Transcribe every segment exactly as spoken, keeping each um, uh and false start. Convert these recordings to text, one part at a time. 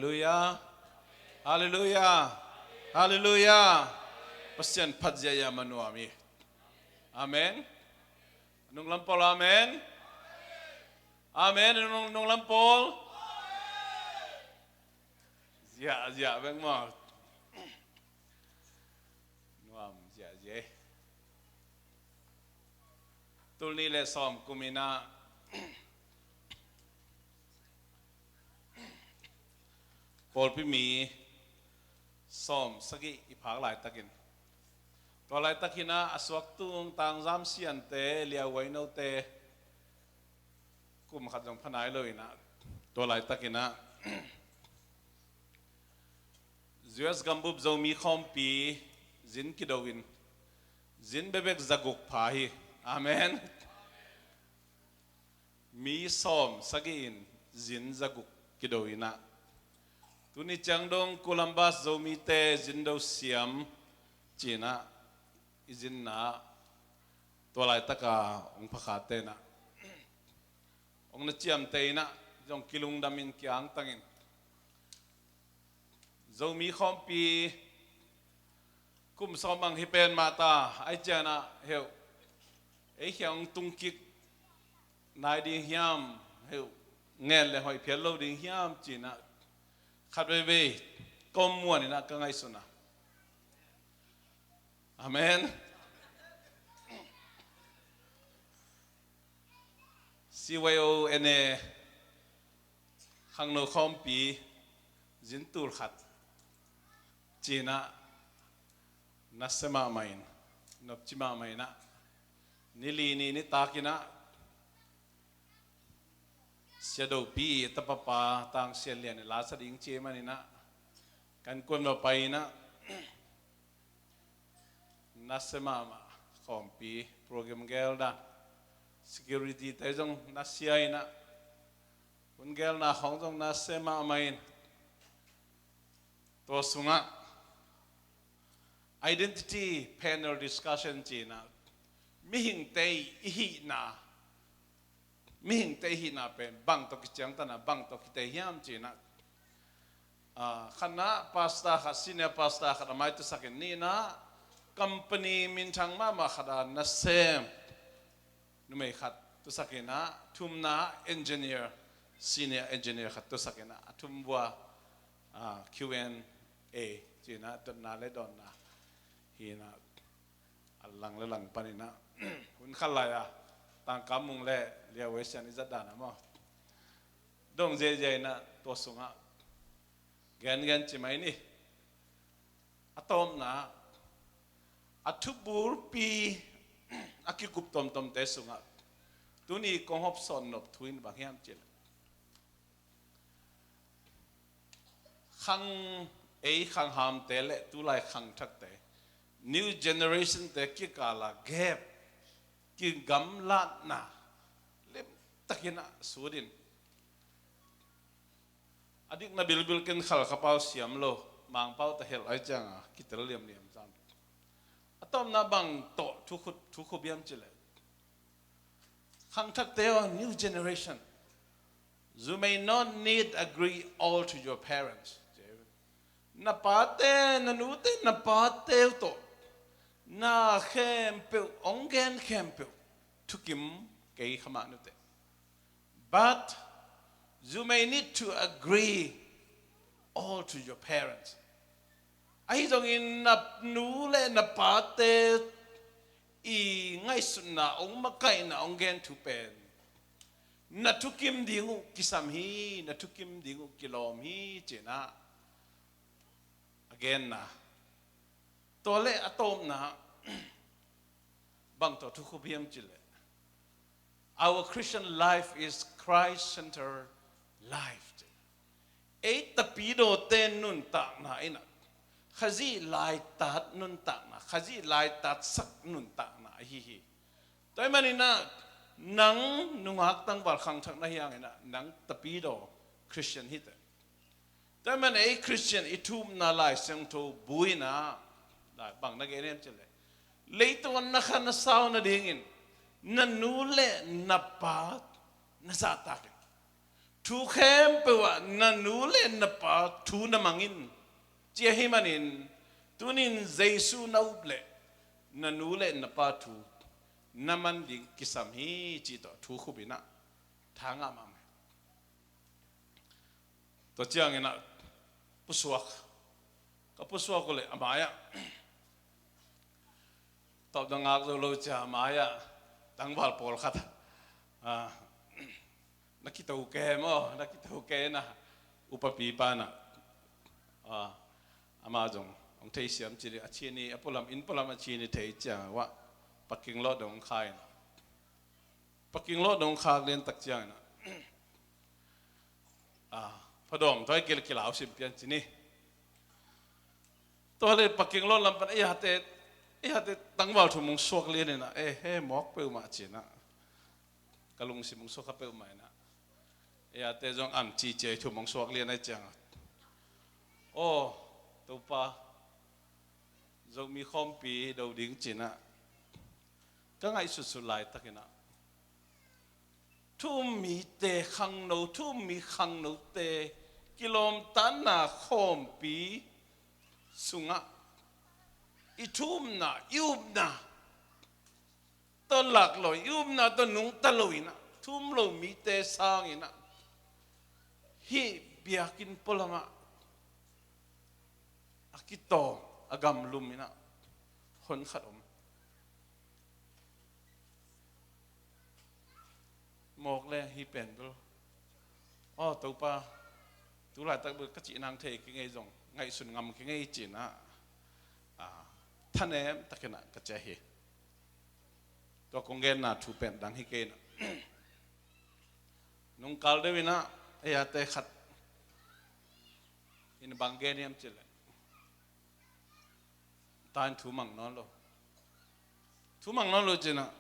Halleluiah. Halleluiah. Halleluiah. Pasian phat ziahziah mah nuam hi. Amen. Nunglam pawl amen. Amen. Nung, nunglam pawl. Ziahziah bek maw. Nuam ziahziah. Tul nih le sawm kum in ah pawlpi mi sawm sagih i phak laitakin, tua laitakin ah a suaktu Tangzam Siante, Liauhuai Note, kum khat zong pha nai lo in ah, tua laitakin ah U S gambup Zomi khawmpi zin kido in, zin bekbek zaguk pha hi. Amen. Mi sawm sagih in zin zaguk kido in ah, tuni ciang dong Columbus Zomite zin do siam ci-in ah, i zinna tua laitaka hong phakhate in ah, hong na ciamteh in ah, zong kilungdam in kiangtang in, Zomi khawmpi kum sawm bang hi pen mah ta, ahih ciangin ah heuh, ei khiang hong tung kik nai ding hiam, heuh, ngen le hoih phial lo ding hiam ci-in ah, khat veivei ka om muan in ah ka ngaihsun a. Amen. C Y O N A khangno khawmpi zin tul khat ci-in ah, nasia mahmah in, nopci mahmah in ah, ni li ni nitak in ah, Sia Dopi i tapapa Tang Sian Lian i la sa ding ci ahih manin ah, kan kuan mah pai in ah, nasia mahmah khawmpi program gelna, security te zong nasia in ah, hun gelna khawng zong nasia mahmah in, tua sungah identity panel discussion ci-in ah, mihingte i hihna, mihingte i hihna pen bang tawh kiciangtan a, bang tawh kitei hiam ci-in ah, ah, khatna pastor khat, senior pastor khat a maituasak in, nihna company minthang mahmah khat a nasem numei khat tuasak in ah, thumna engineer, senior engineer khat tuasak in ah, a thum vua, ah, Q and A ci-in ah, dotna le dawnna hi in ah, a lang le lang panin ah, hun khat lai-a Tangkamung le Liauhuai Sian i zat dan ah maw, dong ziahziah in ah, tua sungah gengen ci mai ni. A tawpna, a thubulpi a kikup tuamtuamte sungah tuni kong hawmsawn nop thu in bang hiam cih leh, khang, ei khanghamte le tulai khangthakte, new generation te kikal a gap, kigamlatna limtakin ah sut in, a dikna bilbil ken Khalkha pau siam lo, Mangpau ta helh ahih ciangin kitel liamliam zang. A tawpna bang tawh thu khup, thu khup hiam cih leh, khangthakte aw, new generation, you may not need agree all to your parents. Na pate, na nute, na pate uh tawh na khempeuh, hong gen khempeuh thukim kei kha mah nuteh. But you may need to agree all to your parents. Ahi zongin na nu le na pate i ngaihsutna, hong makaihna, hong gen thu pen na thukim ding uh kisam hi, na thukim ding uh kilawm hi, ci-in ah a genna. Tua le a tawpna, bang tawh thu khup hiam cih leh, our Christian life is Christ-centered life. Ei Tapidawte nuntakna in ah, Khazih laitat nuntakna, Khazih laitatsak nuntakna ahi hi. Tua ahih manin ah, nang nungak tangval khangthak na hi hangin ah, nang Tapidaw Christian hi teh. Tua ahih manin ei Christian i thumna Lai Siangtho bu in ah, bang na gen hiam cih leh, leitung ah na kha na sau nadingin na nu le na pa na zahtak in, Thu khempeuh ah na nu le na pa thu na mang in, ci ahih manin tunin Jesu na up leh na nu le na pa thu na man ding kisam hi, cih tawh thu khup in ah tha ngah mahmah. Tua ciangin ah pusuak, ka pusuak uh leh a mai-ah tawpna ngak zo lo cia, a mai-ah tangval pawlkhat, ah, na kito ke maw, na kito ke na, upapi pa na, ah, amah zong hong theisiam ci ding, a ci ni, a pualam, inn pualam a ci ni thei ciang uah parking lot dong khai na. Parking lot dong khak lian tak ciangin ah, ah, phadawm tawh i kil, kilau sim pian ci ni. Tua le parking lot lam pan ei hate, ei hate tangval thu mong suak lian in ah, eh, he mawk peuhmah ci in ah, ka lungsim mong suak kha peuhmah in ah, ei hate zong am ci cia i thu mong suak lian ai ciang ah, aw, Topa, Zomi khawmpi do ding ci in ah ka ngaihsutsut laitakin ah, thu um mite khangno, thu um mi khangnote kilawmtatna khawmpi sungah i thu umna, i upna tawh lak lo, i upna tawh nungta lo in ah, thu um lo mite sangin ah hih biakinn pualamah a kitawm, a gamlum in ah hon khat om. Mawk le hih pen bel, aw Topa, tu laitak bel ka cih nang thei kingei zong ngaihsun ngam kingei ci in ah, ah, thanem takin ah ka ciah hi. Tua kong genna thu pen dang hi kei in ah, nungkal deuh in ah ei hate khat in bang gen hiam cih leh, ta in thu mang nawn lo. Thu mang nawn lo ci in ah,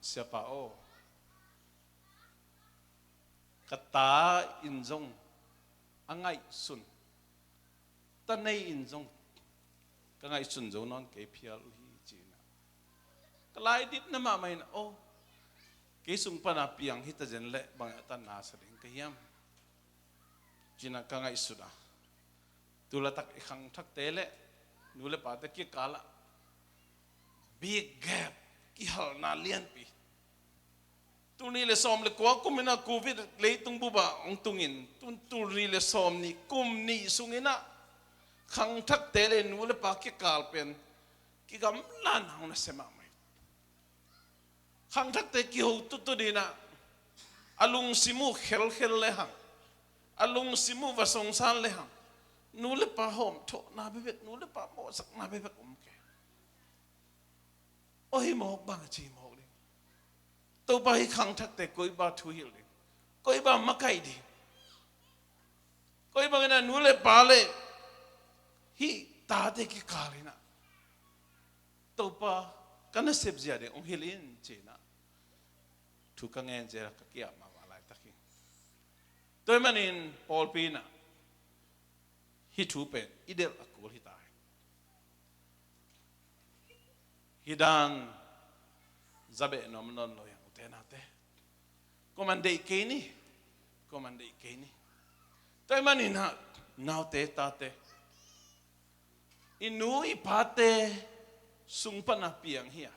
siapa aw, ka ta in zong a ngaihsun, ta nei in zong ka ngaihsun zo nawn kei phial uh hi ci in ah, ka laiditna mahmah in ah, aw, kei sung pan a piang hi ta zen leh bang a ta na sa ding ka hiam ci in ah ka ngaihsut a. Tu laitak i khangthakte le nu le pate kikal ah big gap, kihalna lianpi. Tul nih le sawm le kua kum in ah Covid leitung bup ah hong tungin, tun tul nih le sawm nih kum nih sung in ah khangthakte le nu le pa kikal pen kigamlatna hong nasia mahmah hi. Khangthakte kiho tutu ding in ah, a lungsim uh khelkhel lehang, a lungsim uh va songsan lehang, nu le pa hawmthawhna bekbek, nu le pa mawhsakna bekbek om kei. Aw, hi mawk bang a ci mawk ding. Topa, hih khangthakte koi bang thu hilh ding, koi bang makaih ding, koi bang in ah nu le pa le hih tate kikal in ah Topa, ka nasep zia ding hong hilh in ci in ah thu ka ngen zel, ka ki-ap mahmah laitak hi. Tua ahih manin pawlpi in ah hih thu pen i delh a kul hi ta hi. Hih dan za beh nuam nawn lo hi hang, ute naute. Kuaman deih kei ni, kuaman deih kei ni. Tua ahih manin ah naute tate, i nu i pate sung pan a piang hi a,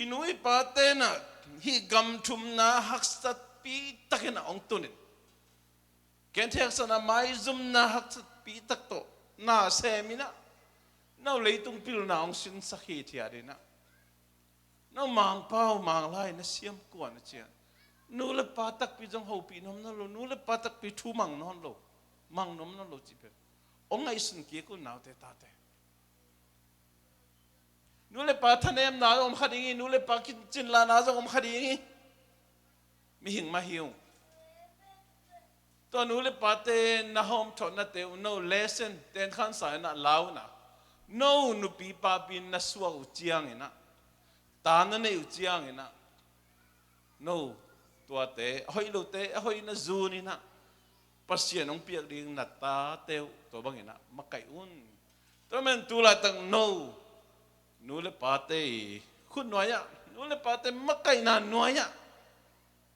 i nu i pate in ah hih gam thumna haksatpi takin ah hong tun in, gentheihna, maizumna haksatpi tak tawh na sem in ah, no leitung pilna hong sinsak hithiat in ah, no Mangpau Manglai na siam kuan a cian, nu le pa takpi zong hopih nuam nawn lo, nu le pa takpi thu mang nawn lo, mang nuam nawn lo cih pen hong ngaihsun kik un, naute tate. Nu le pa thanemna zong om kha ding hi, nu le pa kicinlahna zong om kha ding hi. Mihing mah hi ung. Tua nu le pate na hawmthawhnate uh, no lesson, tenkhansa in ah lau in ah, no nupi papi na suak uh ciangin ah, ta na neih uh ciangin ah, no tuate, a hoih lote a hoih na zun in ah, Pasian hong piak ding na tate uh tua bangin ah makaih un. Tua man tu laitak no nu le pate i khut nuai-ah, nu le pate makaihna nuai-ah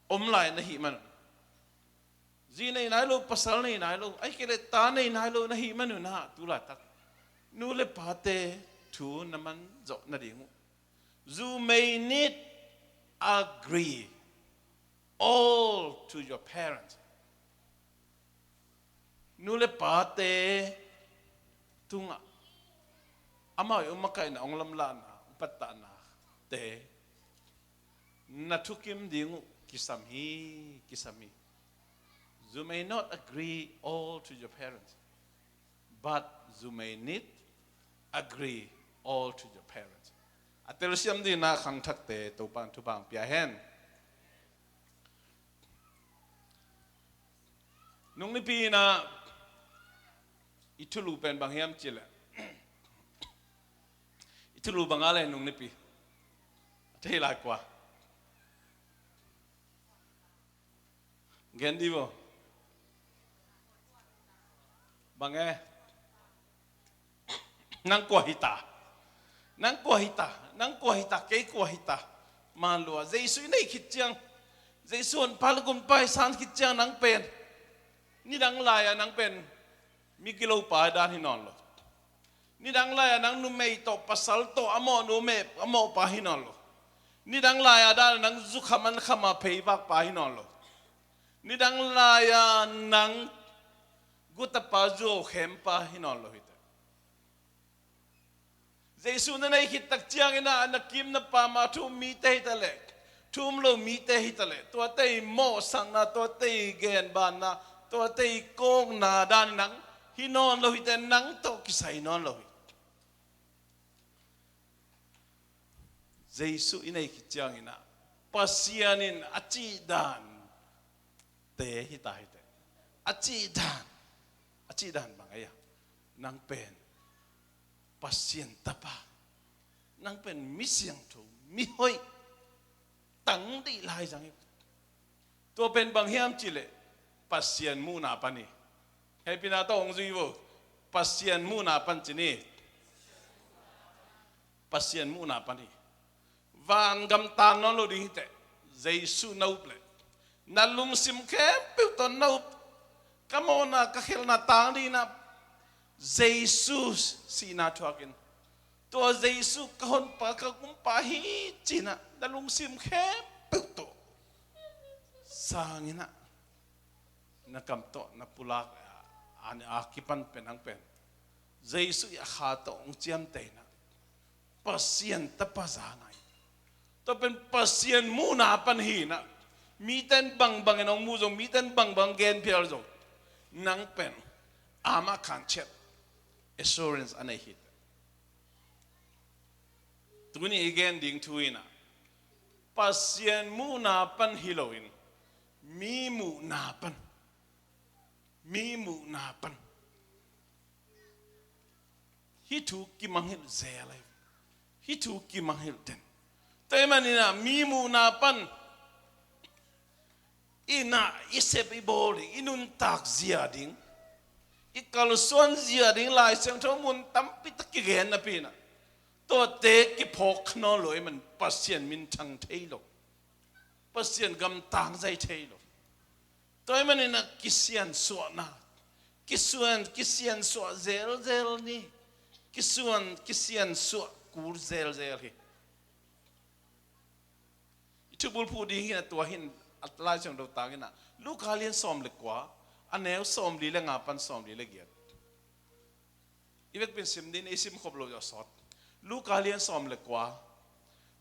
om lai na hih man un, Zi nei nai lo, pasal nei nai lo, ahih kei leh ta nei nai lo na hih man un ah, tu laitak nu le pate thu na man zawh nading uh. You may need agree all to your parents. Nu le pate tungah amau i um makaihna, hong lamlahna, hong pattahna te na thukim ding uh kisam hi, kisam hi. You may not agree all to your parents, but you may need agree all to your parents. A telsiam dingin ah khangthakte Topa'n thupha hong pia hen. Nung nipi in ah i thulu pen bang hiam cih leh, i thulu bang a le nung nipi a thei lai kua? Gen dih vo. Bang e? Nang kua hi ta? Nang kua hi ta? Nang kua hi ta? Kei kua hi ta? Man lua, Jesu i nei khit ciang, Jesu Honpa le Gumpa i san khit ciang nang pen, nidang lai-ah nang pen mi gilopa dan hi nawn lo. Nidang lai-ah nang numei tawh, pasal tawh a mawhnu meh, a mawhpa hi nawn lo. Nidang lai-ah dan nang zukham ankham a pheivakpa hi nawn lo. Nidang lai-ah nang gutapa zuau khempa hi nawn lo hi teh. Jesu na nei khit tak ciangin ah na kim na pam a thu um mite hi ta leh, thu um lo mite hi ta leh, tuate i mawhsakna, tuate i genbanna, tuate i kawkna dan nang hi nawn lo hi teh, nang tawh kisai nawn lo hi. Jesu i nei khit ciangin ah Pasian in a cih dan te hi ta hi teh. A cih dan, a cih dan bang ei a? Nang pen Pasian tapa, nang pen mi siangtho, mi hoih, tang dih lai zang hi. Tua pen bang hiam cih leh Pasian muhna pan hi. Hehpihna tawh hong zui vo. Pasian muhna pan ci ni. Pasian muhna pan hi. Vangam tang nawn lo ding hi teh, Jesu na up leh. Na lungsim khempeuh tawh na up. Ka mawhna, ka khelhna tang dingin ah Jesu sihna thuakin, tua Jesu ka Honpa, ka Gumpa hi ci-in ah na lungsim khempeuh tawh sangin ah, na kam tawh na pulak a, a, a kipan pen, nang pen Jesu i a kha tawh hong ciamteh in ah Pasian tapa za ngai. Tua pen Pasian muhna pan hi in ah, mite in bangbang in hong mu zong, mite in bangbang gen phial zong, nang pen amah khan ciat assurance a nei hi. Tuni i gen ding thu in ah, Pasian muhna pan hi loin, mi muhna pan, mi muhna pan hih thu kimangngilh zel hi. Hih thu kimangngilh den. Tua ahih manin ah mi muhna pan in ah i sep i bawl ding, i nuntak zia ding, i kalsuan zia ding Lai Siangtho mun tampi tak kigen napi in ah, tuate kiphawk kha nawn lo ahih manin Pasian minthang thei lo, Pasian gam tang zai thei lo. Tua ahih manin ah kisiansuahna, kisuan, kisiansuah zelzel ni. Kisuan, kisiansuah kul zelzel hi. I thubulphuh ding hi in ah, tua hi in ah, Lai Siangtho tang in ah, Luka lian sawm le kua, a neu sawmli le nga pan sawmli le giat. I vekpi in sim ding, i sim khop loh zawh sawt. Luka lian sawm le kua.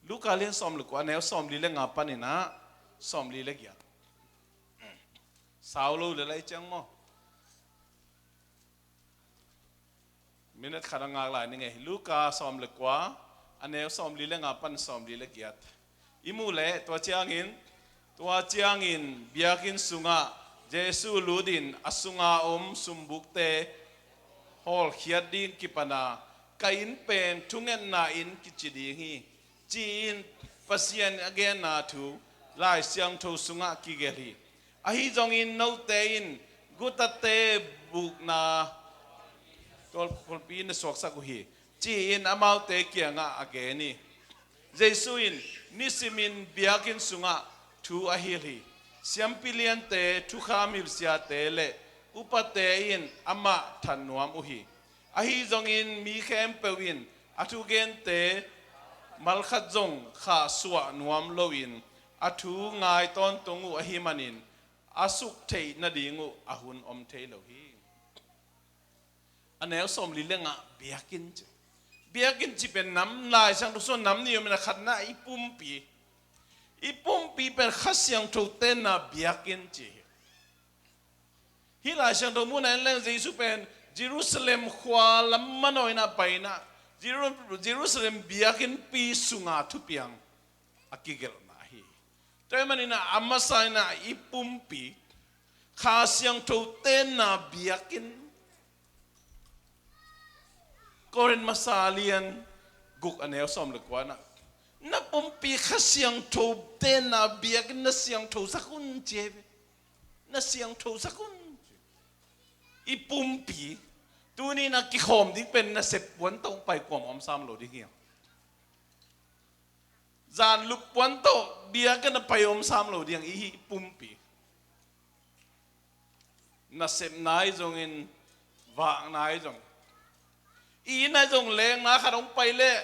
Luka lian sawm le kua, a neu sawmli le nga pan in ah sawmli le giat. Sau lo le lai ciang maw. Minute khat a ngak lai ni ngei. Luka sawm le kua, a neu sawmli le nga pan sawmli le giat. I muh leh, tua ciangin, tua ciangin biakinn sungah Jesu lut in a sunga om sumbukte hawlkhiat ding kipan a, "Ka inn pen thungetna inn kici ding hi," ci-in Pasian a genna thu Lai Siangtho sungah kigelh hi. Ahi zongin note in gutate bukna kawlpi na suaksak uh hi, ci-in amaute kiangah a gen hi. Jesu in nisimin biakinn sungah thu a hilh hi. Siampi liante, thukham hilhsiate le upate in amah that nuam uh hi. Ahi zongin mi khempeuh in a thugente malkhat zong khahsuah nuam loin a thu ngai tawntung uh ahih manin a suk theih nading uh a hun om thei lo hi. A neu sawmli le nga ah biakinn ci. Biakinn ci pen nam Lai Siangtho sung nam nih om in a khatna i pumpi. I pumpi pen Kha Siangtho tenna biakinn ci hi. Hih Lai Siangtho muhna en leng Jesu pen Jerusalem khua lam manawh in a paina Jeru-, Jerusalem biakinnpi sunga thupiang a kigelhna hi. Tua ahih manin a masa in a i pumpi Kha Siangtho tenna biakinn. Korin masa lian guk a neu sawm le kua na, na pumpi Kha Siangtho tenna biakinn na siangthosak un ci hi ve. Na siangthosak un. I pumpi tuni in a kikhawm ding pen nasep puan tawh pai kuamah om sam lo ding hi. Zanlup puan tawh biakinn a pai om sam lo ding i hih pumpi. Nasepna ahi zongin, vakna ahi zong, i inn ahi zong lengna khat hong pai leh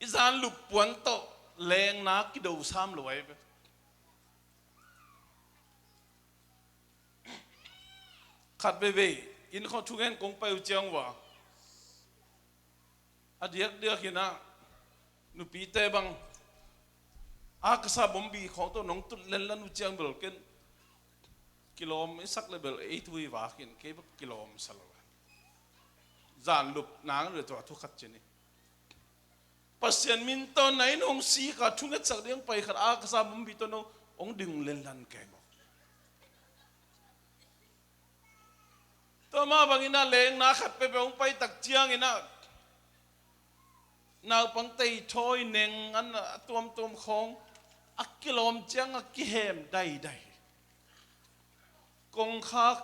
i zanlup puan tawh lengna kido sam lo ahi ve. Khat veivei inn khawng thungen kong pai uh ciang uh a, a diakdiak in a nupite bang akasa bombi khawng tawh nong tut lenlan uh ciang bel ken kilawm i sak le bel ei thu i vak in kei bek kilawm sa lo. Zanlup nang le tua thu khat ci ni. Pasian min tawh na inn hong sik a thungetsak ding pai khat akasa bombi tawh no hong ding lenlan kei maw? Tua mah bangin a lengna khat peuhpeuh hong pai tak ciangin a naupang tei thawi neng an a tuamtuam khawng a kilawm ciang a kihem daidai. Kongkhak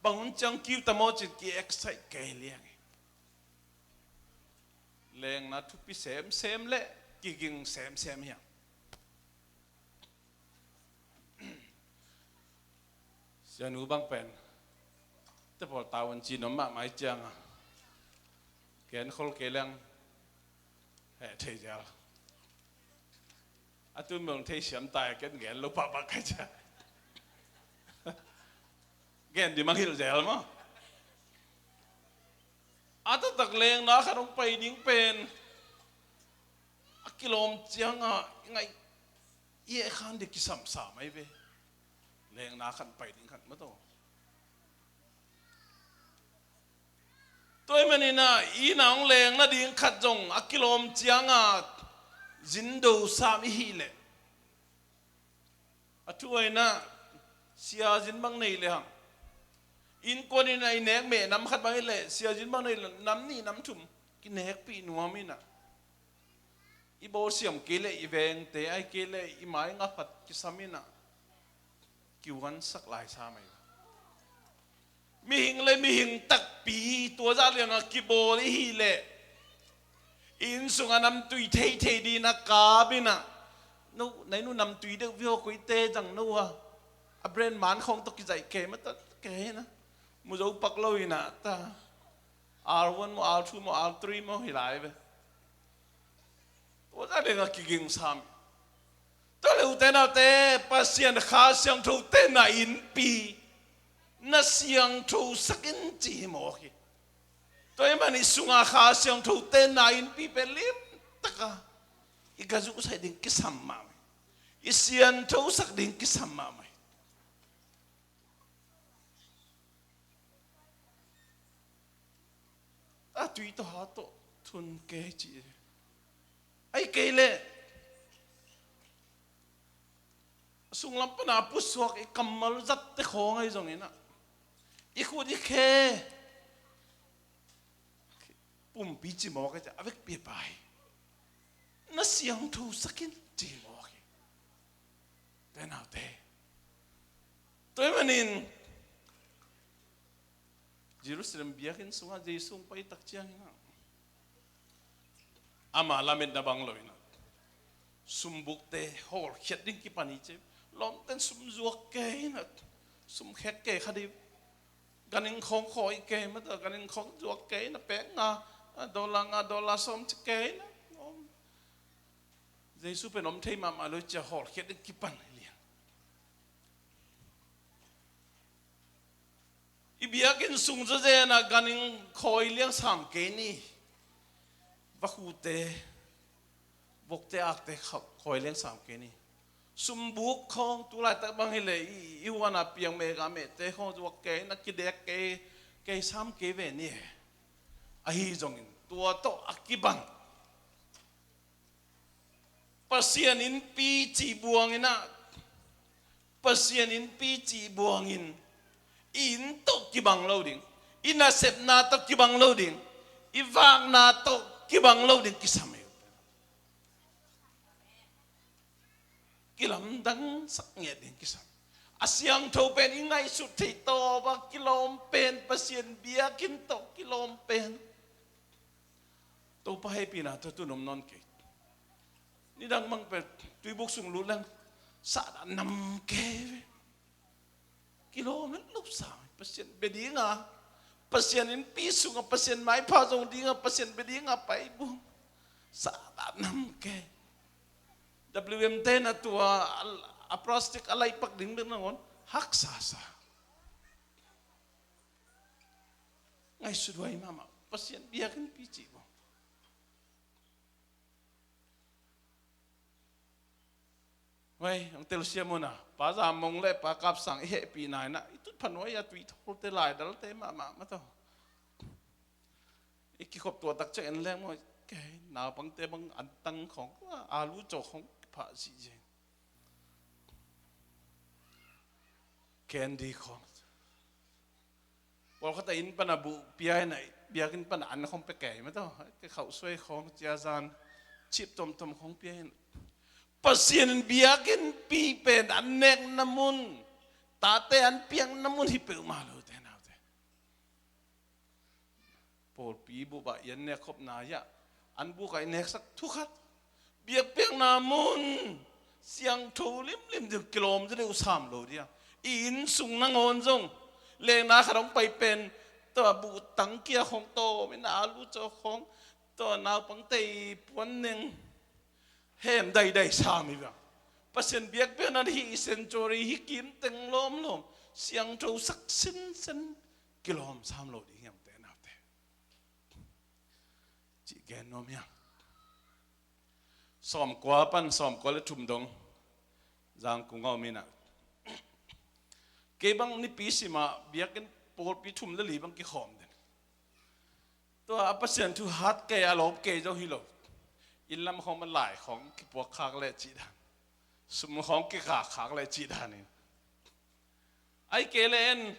bang hun ciang kiu ta maw cin ki excite kei liang hi. Lengna thupi semsem le kiging semsem hiam? Sianu bang pen te pawl tavuan ci nuam mahmah i cianga gen khol kei leng heh thei zel. A tun mel thei siam tai ken gen lo pahpah kai cia. Gen di mang hilh zel maw? A taktak lengna khat hong pai ding pen a kilawm cianga i ngaih i eh khan di kisamsa mai ve. Lengna khat pai ding khat maw taw. Tua ahih manin a i inn ah hong leng nading khat zong a kilawm cianga zindo sam i hih leh a thu a inn ah siazin bang nei lehang innkuan in a i nek meh nam khat bang i leh siazin bang nei leh nam nih nam thum kinekpih nuam in a i bawlsiam kei leh i vengte ai kei leh i mai nga khat kisam in a kiuansak lai sa mai. Mihing le mihing takpi tua zah lianga kibawl i hih leh i inn sungah namtui theithei dingin a kap in a no nainu namtui deuh viaw koite zang no a a brand man khawng tawh kizaih kei mata kei in a muzo pak lo in a ta R one maw R two maw R three maw hi lai ve. Tua zah lianga kiging sam. Tua le ute naute Pasian Kha Siangtho te na innpi na siangthosak in ci hi mawk hi. Tua ahih manin i sunga Kha Siangtho te na innpi pen limtaka i ka zuhsaih ding kisam mahmah hi. I sianthosak ding kisam mahmah hi. A tui tawh ha tawh thun kei ci. Ai kei leh sunglam pana pusuak i kammal zatte khawng ahi zongin a i khut i khe pumpi ci mawk a ci a vekpi a pai na siangthosak in ci mawk hi. Te naute tua ahih manin Jerusalem biakinn sungah Jesu hong pai tak ciangin a ama lametna bang lo in a Sumbukte hawlkhiat ding kipan hi ci. Lawmten sum zuak kei na, sum khek kei kha ding. Ganhing khawng khawi kei mah ta, ganhing khawng zuak kei na, pek nga, a, dollar nga, dollar sawm ci kei na. Om. Jesu pen om thei mahmah lo cia hawlkhiat ding kipan hi lian. I biakinn sung zawzen a ganhing khawi liang sam kei ni. Vakhute, vokte, akte kha-, khawi liang sam kei ni. Sumbuk khawng tu laitak bang hileh i, i huan a piang mega mehte khawng zuak kei na, kidek kei, kei sam kei ve ni. Ahi zongin tua tawh a kibang Pasian innpi cih buangin ah, Pasian innpi cih buangin i inn tawh kibang lo ding, i nasepna tawh kibang lo ding, i vakna tawh kibang lo ding kisam hi. Kilamdangsak ngiat ding kisam. A siangtho pen i ngaihsut thei tawp a kilawm pen, Pasian biakinn tawh kilawm pen. Topa hehpihna tawh tu-in om nawn kei. Nidang bang pen tuibuk sung lut leng sahdah nam kei ve. Kilawm het lo sam. Pasian bia ding a, Pasian innpi sung a, Pasian maipha zong ding a, Pasian bia ding a pai buang. Sahdah nam kei. W M te na tua a, a plastic a laipak ding bek nangawn haksa sa. Ngaihsut huai mahmah. Pasian biakinnpi cih bang. Huai, ang telsiam un a, Pa Zam Mong le Pa Kap Sang i hehpihna in ah, i tutphah nuai a tuitholte, laidalte mahmah mah tawh. I kikhop tuah tak ciang en leng maw, kei naupangte bang antang khawng, alu caw khawng kiphah zihziah. Candy khawng. Pawlkhat a inn pan a buh pia in a, biakinn pan a an khawng pia kei mah tawh. Kei khauhsuai khawng, ciazan, chip tomtom khawng pia in. Pasian in biakinnpi pen an nekna mun, tate an piakna mun hi peuhmah lo te naute. Pawlpi bup ah i an nekkhopna hi a, an buk ah i neksak thu khat. Biakpiakna mun siangtho limlim ding kilawm ding uh sam lo dia. I inn sung nangawn zong, lengna khat hong pai pen, tua buh tangkia khawng tawm in, alu caw khawng, tua naupangte i puanneng hem daidai sam hi bang. Pasian biakpiakna hi i sanctuary hi kim teng lawmlawm, siangtho sak sinsen, kilawm sam lo ding hiam te naute. Cih gen nuam hiam. Sawmkua pan sawmkua le thum dong Zangkong a om in ah, kei bang nipi sim ah biakinn pawlpi thum le li bang kikhawm den. Tua a Pasian thu hat kei a lawp kei zo hi lo. Inn lam khawng man lai khawng kipuak khak leh cih dan, sum khawng kikhak khak leh cih dan in. Ai kei le en,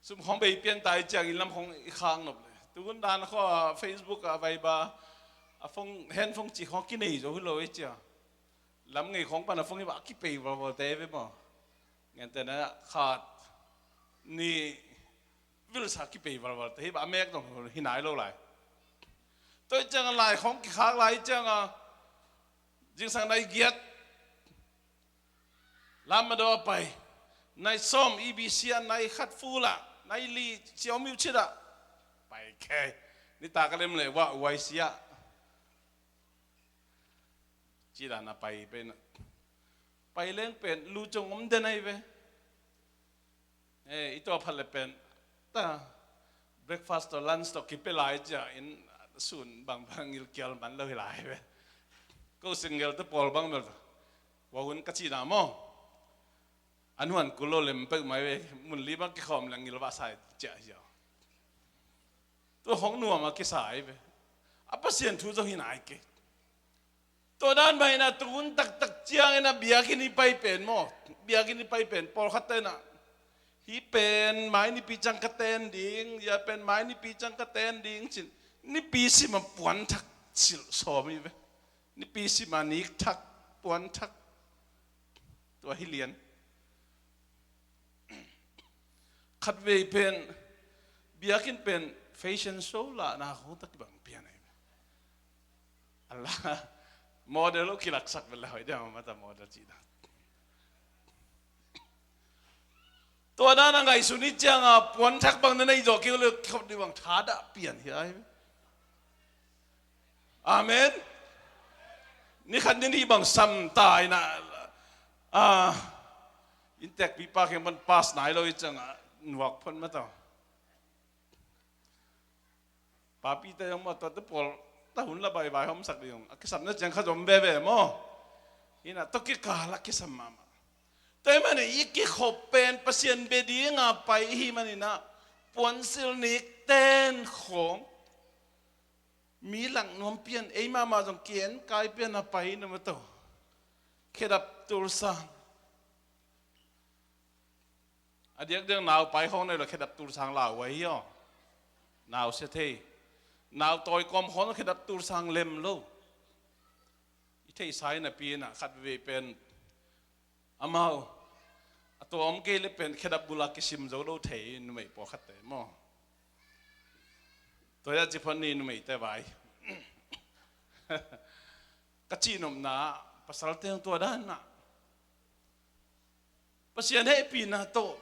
sum khawng bei pian ta i ciang inn lam khawng i khak nop le. Tugun dan khawng a Facebook a, Viber a, phone, handphone cih khawng kinei zo hi lo i ciang. Lam ngei khawng pan a phone hi bah kipei valval te ve maw. Ngente na khat ni vilsa kipei valval te hi bah, a mek dong hi nai lo lai. Tua i ciang a lai khawng kikhak lai i ciang a, zingsang nai giat Lam a daw a pai. Nai sawm E B C ah, nai khat full ah, nai li Xiaomi uh cih ah. Pai kei. Nitak a lem leh wah uai sia. Cih dan a pai pen. Pai leng pen lu cong om den ahi ve. Eh, i tua phat leh pen ta breakfast tawh lunch tawh kipia lai ciah in sun bangbang ngilkial man lo hi lai ve. Ko single te pawl bang bel ta. Wah hun ka cihna maw? An huan kul lo lem peuh mai ve. Mun li bang kikhawm leh ngil vah sai ciah hi a. Tua hong nuam a kisai ve. A Pasian thu zong hi nai kei. Tua dan mah in a, tu hun taktak ciangin a biakinn i pai pen maw? Biakinn i pai pen pawlkhat te in a, hih pen mai nipi ciang ka ten ding, hih pen mai nipi ciang ka ten ding cin. Nipi sim a puan thak silh sawm hi ve. Nipi sim a nik thak, puan thak. Tua hi lian. Khatvei pen, biakinn pen fashion show lahna khawng tak kibang pian ahi. A la, Model lo kilaksak bel la hoih dia, mata model cih dan. Tua dan a ngaihsun i cianga puanthak bang na nei zawh kei uh le kikhop dih bang thadah pian hi ai. Amen. Ni khat ni nih bang sam ta ina, ah, inntek pipa kheng pan pass nai lo i cianga nuak phot mata. Papi te zong maw, tuate pawl ta hun la baivai hawmsak ding a kisapna ciang kha zom veve maw? Ina tawh kikal a kisam mahmah. Tua ahih manin i kikhop pen Pasian bia dinga pai i hih maninah puansilh nikten khawng mi lak nuam pian, ei mahmah zong ki-en kai pian a pai na maw, tua khedap tulsang. A diakdiak nau pai khawng nei lo khedap tulsang lau uh ahi aw. Nau sia thei. Nau tawi kawm khawng khedap tulsang lem lo. I theihsa hi napi inah khat veve pen amau a tua om kei le pen khedap bula kisim zo lo thei numei pawlkhatte maw? Tua hi a ci phot ni numeite vai. Ka cihnopna pasalte hong tua dan mah. Pasian hehpihna tawh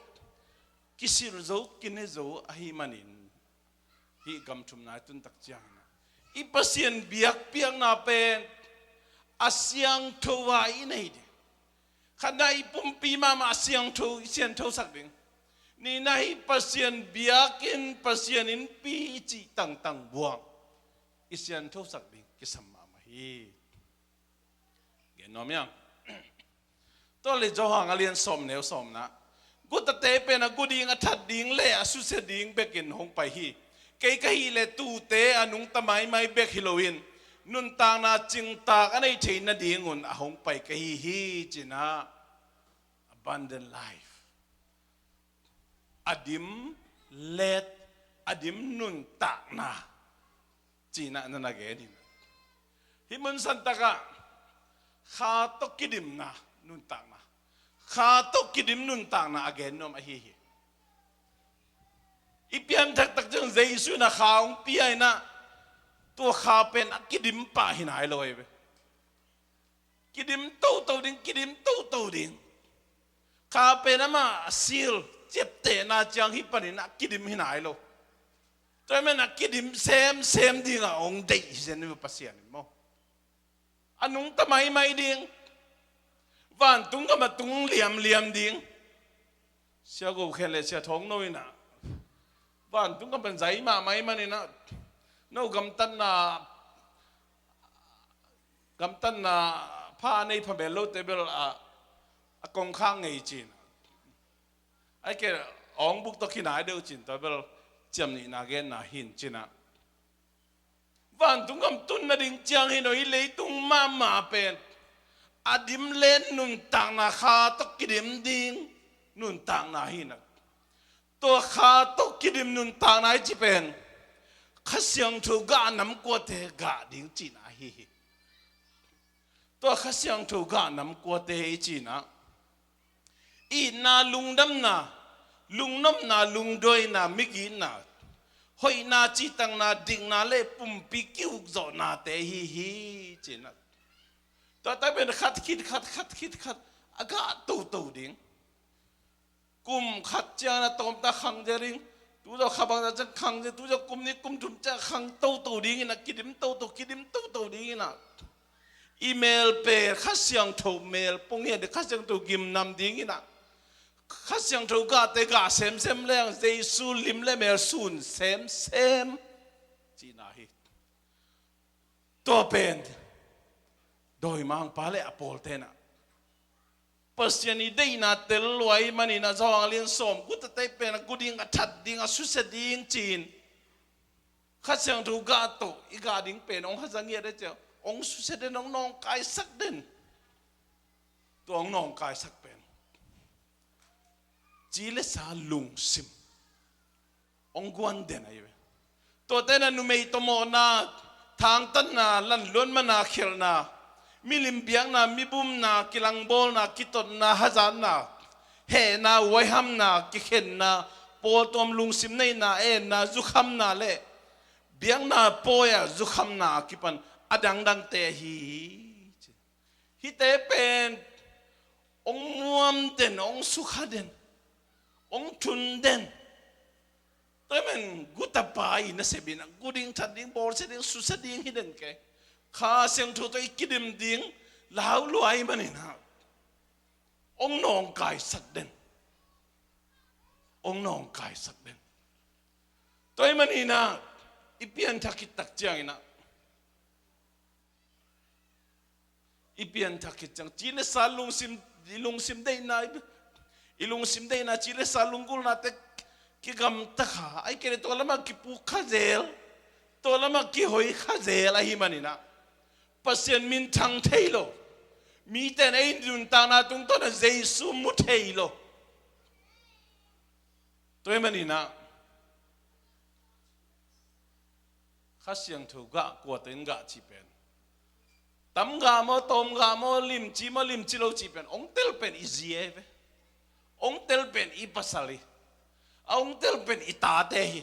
kisilh zo, kine zo ahih manin hih gam thumna i tuntak ciangin ah i Pasian biakpiakna pen a siangtho a i nei ding. Khatna i pumpi mahmah a siangtho, i sianthosak ding. Nihna hih Pasian biakinn, Pasian innpi i cih tangtang buang i sianthosak ding kisam mahmah hi. Gen nuam hiam? Tua le Johan a lian sawm neu sawmna, gutate pen a gu ding, a that ding le a susia ding bekin hong pai hi. Kei ka hih le tuute a nungta maimai bek hi loin nuntakna cingtak a nei theih nadingun a hong pai ka hi hi, cinah abundant life. A dim let, a dim nuntakna cinah na na gen hi. Hih mun santakah kha tawh kidimna nuntakna, kha tawh kidim nuntakna a gen nuam ahi hi. I pian taktak ciang Jesu in a kha hong pia inah tua kha pen a kidim pah hi nai lo ahi ve. Kidim toto ding, kidim toto ding. Kha pen amah a sil ciaptehna ciang hih panin a kidim hi nai lo. Tua hi man a kidim semsem dingah hong deih hi zen hi Pasian in maw? A nungta maimai ding. Vantung gam a tung liamliam ding. Sia Go Khen le Sia Thawng No inah vantung gam pan zai mahmai maninah no gamtatna gamtatna pha a nei phamel lote bel a, a kongkhak ngei cin. Ai ke awng buk tawh kinai deuh cin tua bel ciam nihna genna hin cinah. Vantung gam tun nading ciang hin aw, hih leitung mahmah pen a dim let nuntakna, kha tawh kidim ding nuntakna hinah. Tua kha tawh kidim nuntakna i ci pen Kha Siangtho gah nam kuate gah ding cihna ahi hi. Tua Kha Siangtho gah nam kuate i cinah itna, lungdamna, lungnopna, lungduaina, migitna, hoihna, cihtakna, dikna le pumpi ki-ukzawhnate hi hi cinah. Tua tak pen khat khit khat, khat khit khat a gah toto ding. Kum khat ciangin a tawmta khang zel ding. Tuzaw kha bangzah ciang khang zel, tuzaw kum nih kum thum ciang khang toto dingin a kidim toto, kidim toto dingin a i mel pen Kha Siangtho mel pong hi a, Kha Siangtho gimnam dingin a Kha Siangtho gahte gah semsem leng Jesu lim le mel sun semsem cihna hi. Tua pen dawimangpa le a pawlte'n a Pasian i deihna tel lua ahih manin a Johan lian sawm, gutate pen a gu ding, a that ding, a susia ding ci-in Kha Siangtho gah tawh i gah ding pen hong haza ngiat e ci a, hong susia den, hong nawngkaisak den. Tua hong nawngkaisak pen ci le sa lungsim hong guan den ahi ve. Tuate na numei tawh mawhna, thangtatna, lanluan mana khelhna, milim biakna, mibumna, kilangbawlna, kitotna, hazatna, hehna, huaihamna, kikhenna, pawltuam lungsim neihna, enna, zukhamna le biakna pawi-a zukhamna a kipan a dangdangte ahi hi. Hihte pen hong muam den, hong sukha den, hong thun den. Tua ahih manin gu tapa i nasep in ah gu ding, that ding, bawlsia ding, susia ding hi den kei. Kha Siangtho tawh i kidim ding lau lua ahih manin ah hong nawngkaisak den. Hong nawngkaisak den. Tua ahih manin ah i pianthak khit tak ciangin ah, i pianthak khit ciang, ci le sa lungsim, i lungsim deihna, i lungsim deihna, ci le sa lunggulhnate kigamta kha, ahih kei leh tua lamah kipuk kha zel, tua lamah kihoi kha zel ahih manin ah Pasian minthang thei lo. Mite in ei nuntakna tungtawn ah Jesu mu thei lo. Tua ahih manin ah Kha Siangtho gah, kuate in gah cih pen, tam gah maw, tawm gah maw, limci maw, limci lo cih pen, hong tel pen i zi e ve. Hong tel pen i pasal hi. A hong tel pen i tate hi.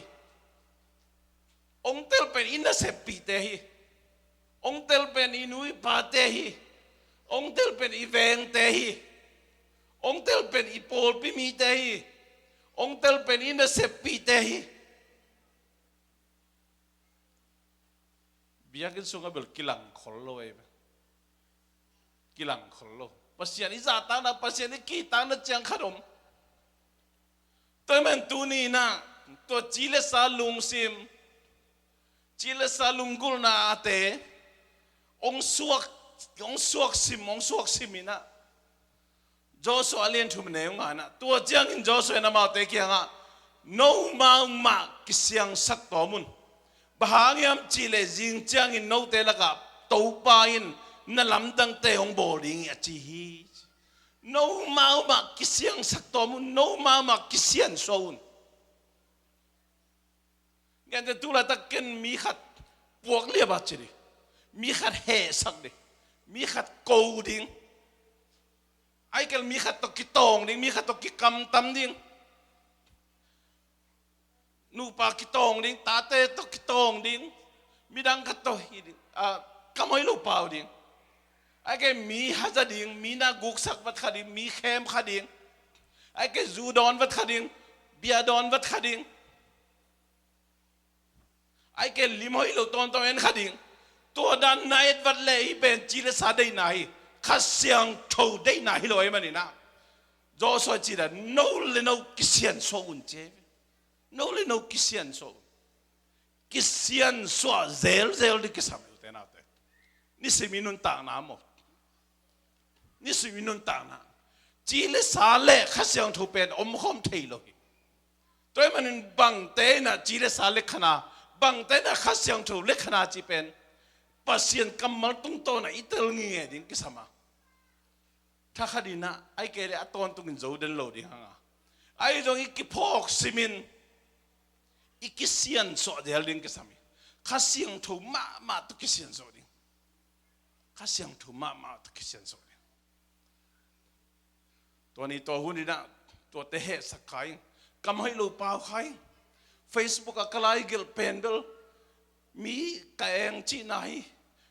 Hong tel pen i naseppihte hi. Hong tel pen i nu i pate hi. Hong tel pen i vengte hi. Hong tel pen i pawlpi mite hi. Hong tel pen i naseppihte hi. Biakinn sungah bel kilang khol lo ei ve. Kilang khol lo. Pasian i zahtakna, Pasian i kihtakna ciang khat om. Tua ahih manin tuni in ah tua ci le sa lungsim, ci le sa lunggulhnate hong suak, hong suak sim, hong suak sim in ah Joshua a lian thum neu nga in ah, tua ciangin Joshua in amaute kiangah, "No maumah kisiangsak tawm un. Bang hang hiam cih leh zing ciangin note lakah Topa in na lamdangte hong bawl ding hi," a ci hi. No maumah kisiangsak tawm un, no maumah kisiansuah un. Gentehna tu laitak ken mi khat puak liap a ci ding, mi khat hehsak ding, mi khat ko ding, ahih kei leh mi khat tawh kitawng ding, mi khat tawh kikamtam ding, nupa kitawng ding, tate tawh kitawng ding, midang khat tawh hi ding, a, kam hoih lo pau ding. Ahih kei leh mi haza ding, mi na guksak vat kha ding, mi khem kha ding. Ahih kei leh zu dawn vat kha ding, bia dawn vat kha ding. Ahih kei leh lim hoih lo tawntung en kha ding. Tua dan na et vat leh hih pen ci le sa deihna hi. Kha Siangtho deihna hi lo ahih manin ah, Joshua ci dan, no le no kisiansuah un ci. No le no kisiansuah un. Kisiansuah zelzel ding kisam hi, ute naute. Nisim i nuntakna maw? Nisim i nuntakna, ci le sa le Kha Siangtho pen omkhawm thei lo hi. Tua ahih manin bangte in ah ci le sa le kha na, bangte in ah Kha Siangtho le kha na cih pen Pasian kammal tungtawn ah i tel ngitnget ding kisam a. Thakhat in ah, ahih kei leh a tawntungin zo den lo ding hang a, ahi zong i kiphawk simin i kisiansuah zel ding kisam hi. Kha Siangtho mahmah tawh kisiansuah ding. Kha Siangtho mahmah tawh kisiansuah ding. Tua ni tua hun in ah tuate hehsak kha ing, kam hoih lo pau kha ing. Facebook ah ka lai gelh pen bel mi ka eng cihna hi,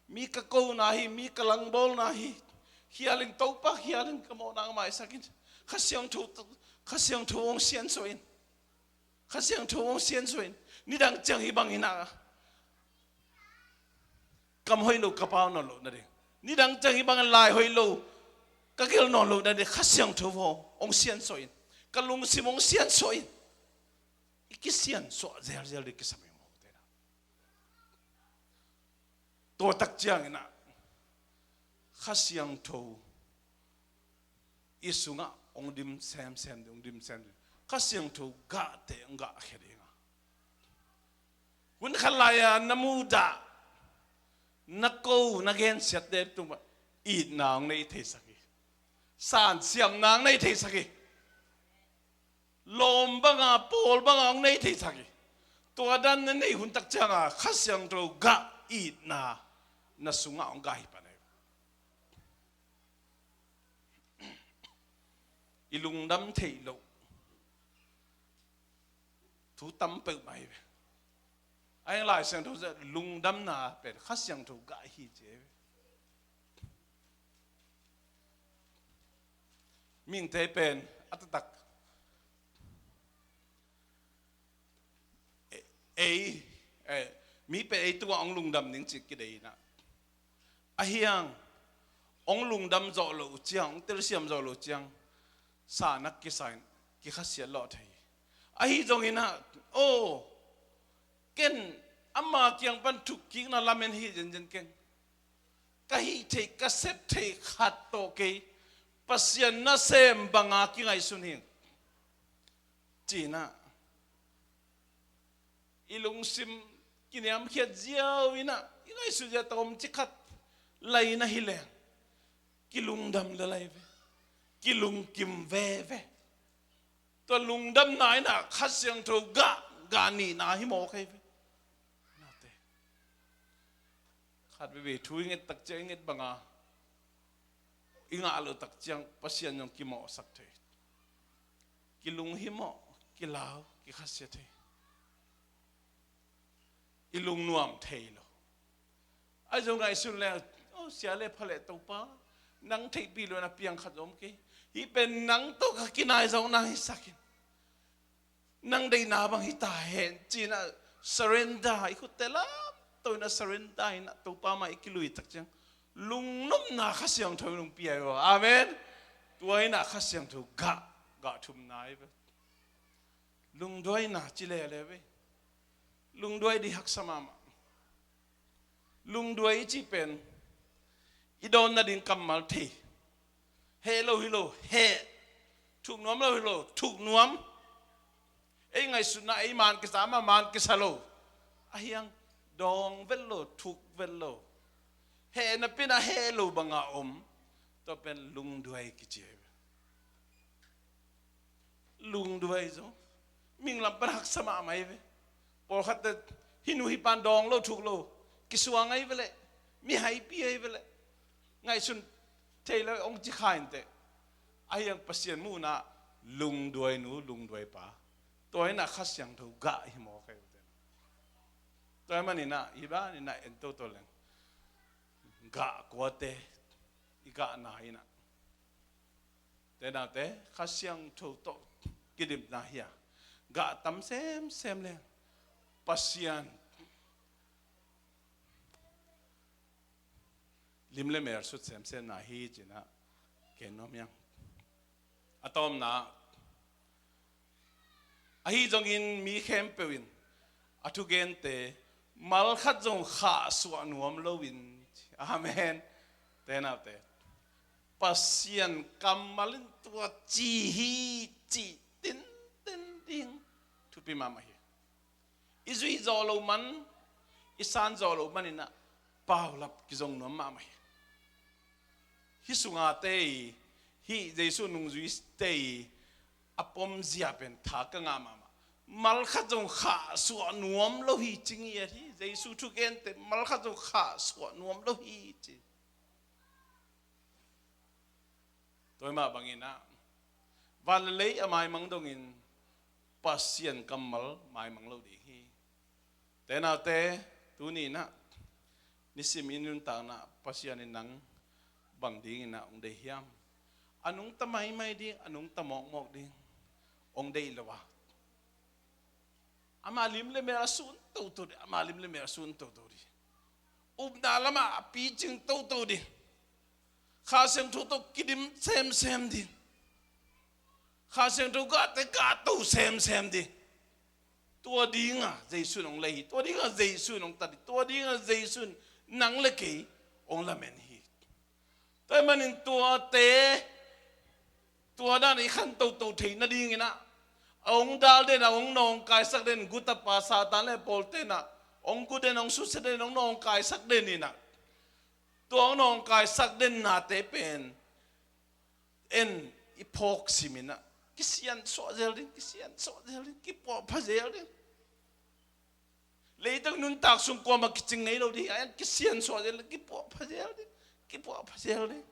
mi ka kona hi, mi ka langbawlna hi. Khial ing Topa, khial ing, ka mawhna hong maisak in. Kha Siangtho, Kha Siangtho hong siansuah in. Kha Siangtho hong siansuah in. Nidang ciang hih bangin ah kam hoih lo ka pau nawn loh nading, nidang ciang hih bangin lai hoih lo ka gelh nawn loh nading, Kha Siangtho hong siansuah in. Ka lungsim hong siansuah in. I kisiansuah zelzel ding kisam hi maw, ute na? Tua tak ciangin ah Kha Siangtho i sungah hong dim semsem ding, hong dim sem ding. Kha Siangtho gahte hong gahkhia ding a, hun khat lai-a na muhdah, na ko, na gensiatte tungah itna hong nei theisak hi. Sansiamna hong nei theisak hi. Lawm banga, pawl banga hong nei theisak hi. Tua dan na neih hun tak cianga Kha Siangtho gah, itna na sungah hong gah hi pan ahi. I lungdam theih loh thu tam peuhmah hi ve. A heng Lai Siangtho zah lungdamna pen Kha Siangtho gah hi ci hi ve. Mihingte pen a taktak ei, eh, mi pen ei tungah hong lungdam ding cih kidei inah, ahi hang hong lungdam zawh loh uh ciang, hong telsiam zawh loh uh ciang, sa nak kisa in kikhasiat lawh thei. Ahi zongin ah, aw, ken ama kiang pan thukkikna lamen hi zenzen keng. Ka hih theih, ka sep theih khat tawh kei Pasian nasem banga kingaihsun hi, ci-inah i lungsim kiniamkhiat ziau inah, i ngaihsut zia tawh om ci khat lai inah hi leng, kilungdam le lai ve, kilungkim veve. Tua lungdamna inah Kha Siangtho gah, gah nihna hi mawk hi ve. Nate, khat veve thu i nget tak ciang, i nget banga i ngah loh tak ciang Pasian zong kimawhsak thei. Kilunghimawh, kilau, kikhasiat thei. I lungnuam thei lo. Ahi zong ngaihsun le, aw, sia le pha le Topa, nang theihpih lo na piang khat zong om kei. Hih pen nang tawh ka kinai zawkna hisak in. Nang deihna bang hi ta hen, ci-inah surrender, i khutte lamto inah surrender inah Topa mah i kilui tak ciang, lungnopna Kha Siangtho in hong pia hi ve. Amen. Tua inah Kha Siangtho gah, gah thumna hi ve. Lungduaina ci lele ve. Lungduai ding haksa mahmah. Lungduai i cih pen i dawn nading kammal thei. Heh lo hi lo, heh. Thuk nuam lo hi lo, thuk nuam. Ei ngaihsutna, ei man kisa, ama man kisa lo. Ahi hang dawng vet lo, thuk vet lo. Heh napi-in a heh lo banga om. Tua pen lungduai kici hi ve. Lungduai zong mihing lam pan haksa mahmah hi ve. Pawlkhatte hih nu hih pan dawng lo, thuk lo, kisuang ahi ve leh, mi haipi ahi ve leh, ngaihsun thei lo hong ci kha inteh. Ahi hang Pasian muhna lungduai nu, lungduai pa, tua inah Kha Siangtho gah hi mawk hi ve. Tua ahih maninah i ban inah en toto leng, gah kuate i gahna inah, te naute, Kha Siangtho tawh kidimna hi a, gah tam semsem leng Pasian lim le mel sut semsemna hi, ci-inah ken nuam hiang. A tawpna, ahi zongin mi khempeuh in a thugente mal khat zong khahsuah nuam loin, amen. Te naute, Pasian kammal in tua ci hi cih tinten ding thupi mahmah hi. I zuih zawh loh man, i san zawh loh man inah paulap kizong nuam mahmah hi. Hih sunga te i, hih Jesu nungzuite i a pomzia pen tha ka ngah mahmah. Mal khat zong khahsuah nuam lo hi ci ngiat hi. Jesu thugente mal khat zong khahsuah nuam lo hi ci. Tua mah bangin ah, van le lei a maimang dongin Pasian kammal maimang lo ding hi. Te naute, tuni inah nisim i nuntakna Pasian in nang bang dingin ah hong deih hiam? A nungta maimai ding, a nungta mawkmawk ding hong deih lo a, ama lim le mel a sun toto ding, ama lim le mel a sun toto ding. Upna lamah a picing toto ding. Kha Siangtho tawh kidim semsem ding. Kha Siangtho gahte gahto semsem ding. Tua dinga Jesu in hong lei hi. Tua dinga Jesu in hong tat hi. Tua dinga Jesu in nang le kei hong lamen hi. Tua ahih manin tuate, tua dan i khan toto theih nadingin ah, a hong dal den, a hong nawngkaisak den, gutapa Satan le pawlte in ah hong gu den, hong susia den, hong nawngkaisak den in ah, tua hong nawngkaisak den nate pen en i phawk simin ah, kisiansuah zel ding, kisiansuah zel ding, kipuahpha zel ding. Leitung nuntak sung kuamah kicing ngei lo ding, a en kisiansuah zel ding, kipuahpha zel ding, kipuahpha zel ding,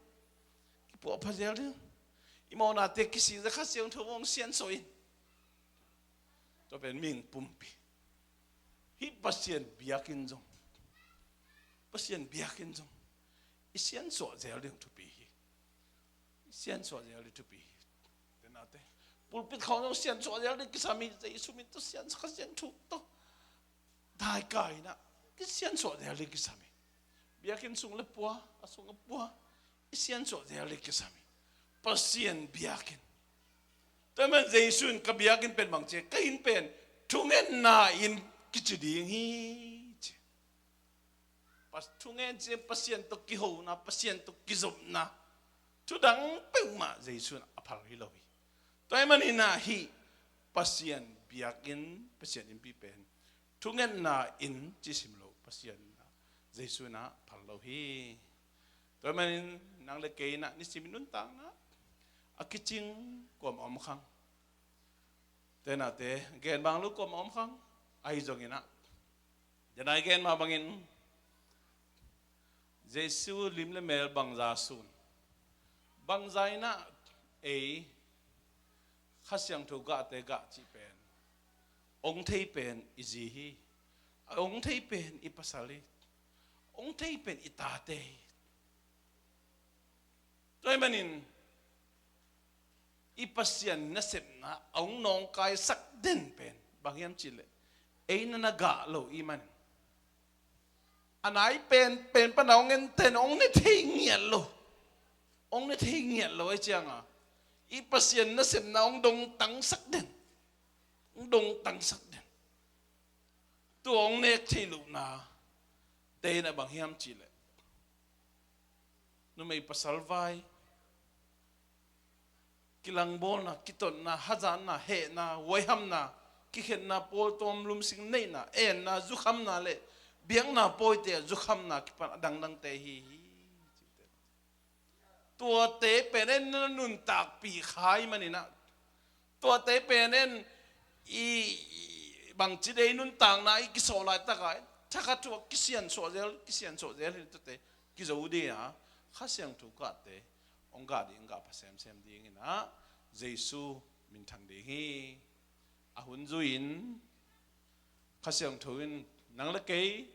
kipuahpha zel ding. I mawhnate kisik zia Kha Siangtho hong siansuah in. Tua pen mihing pumpi. Hih Pasian biakinn zong, Pasian biakinn zong i siansuah zel ding thupi hi. I siansuah zel ding thupi hi. Nate, pulpit khawng zong siansuah zel ding kisam hi. Jesu min tawh siansuah, Kha Siangtho tawh daikai inah kisiansuah zel ding kisam hi. Biakinn sung le pua, a sung a pua, i siansuah zel ding kisam hi. Pasian biakinn. Tua ahih manin Jesu in ka biakinn pen bang ci, ka inn pen thungetna inn kici ding hi ci. Pas-, thungen ci, Pasian tawh kihona, Pasian tawh kizopna, thudang peuhmah Jesu in a phal hi lo hi. Tua ahih manin ah hih Pasian biakinn, Pasian innpi pen thungetna inn ci sim lo, Pasian in ah, Jesu in ah phal lo hi. Tua ahih manin nang le kei in ah nisim i nuntakna a kicing kuamah om khang. Tenate, gen bang lo kuamah om khang. Ahi zongin ah, denai gen mah bangin Jesu lim le mel bangza sun, bangza inah ei Kha Siangtho gahte gah cih pen, ong thei pen i zi hi. Ong thei pen i pasal hi. Ong thei pen i tate hi. Tua ahih manin i Pasian nasepna a ong nawngkaisak den pen bang hiam cihleh, ei na na gah lo i hih manin, a nai pen, pen pana ong enten ong ne thei ngiat lo. Ong ne thei ngiat lo ahih cianga i Pasian nasepna ong dongtangsak den. Ong dongtangsak den. Tua ong nek thei lohna te inah bang hiam cihleh, numei pasal vai, kilangbawlna, kitotna, hazatna, hehna, huaihamna, kikhenna, pawltuam lumsing neihna, enna, zukhamna le biakna pawite ah zukhamna kipan a dangdangte hi hi. Tuate pen en na nuntakpih kha ahih manin ah, tuate pen en i, i bangci dei nuntakna i kisawh laitak ah thakhat thu ah kisiansuah zel, kisiansuah zel hi. Tuate kizo ding a, Kha Siangtho gahte ong gah ding, ong gah pha semsem dingin ah Jesu minthang ding hi. A hun zui-in Kha Siangtho in nang le kei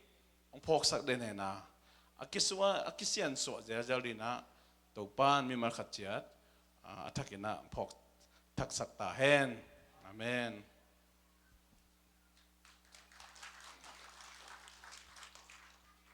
ong phawksak den hen a, a kisua, a kisiansuah zelzel dingin ah Topa'n mimal khat ciat a, a thakin ah phawk thaksak ta hen. Amen.